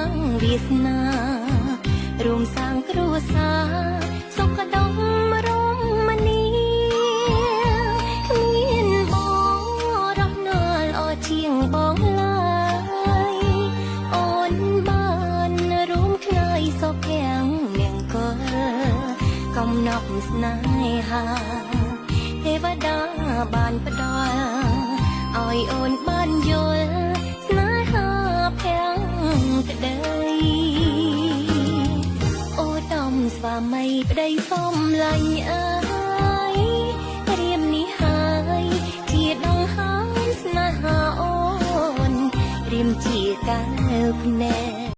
ងវាសនា រួមសាងគ្រួសារសុខដុមរមនី គ្មានបងរស់ណាល្អជាងបងឡើយ អូនបានរួមខ្នើយសុភំមង្គល កំណប់ស្នេហាទេវតាបានផ្ដល់ឲ្យអូនបានយល់ស្នេហាភាំងក្តី អូដំស្វាមីប្តីសំឡាញ់អើយ រៀមនេះហើយជាដងហើមស្នេហាអូន រៀមជាកែវភ្នែក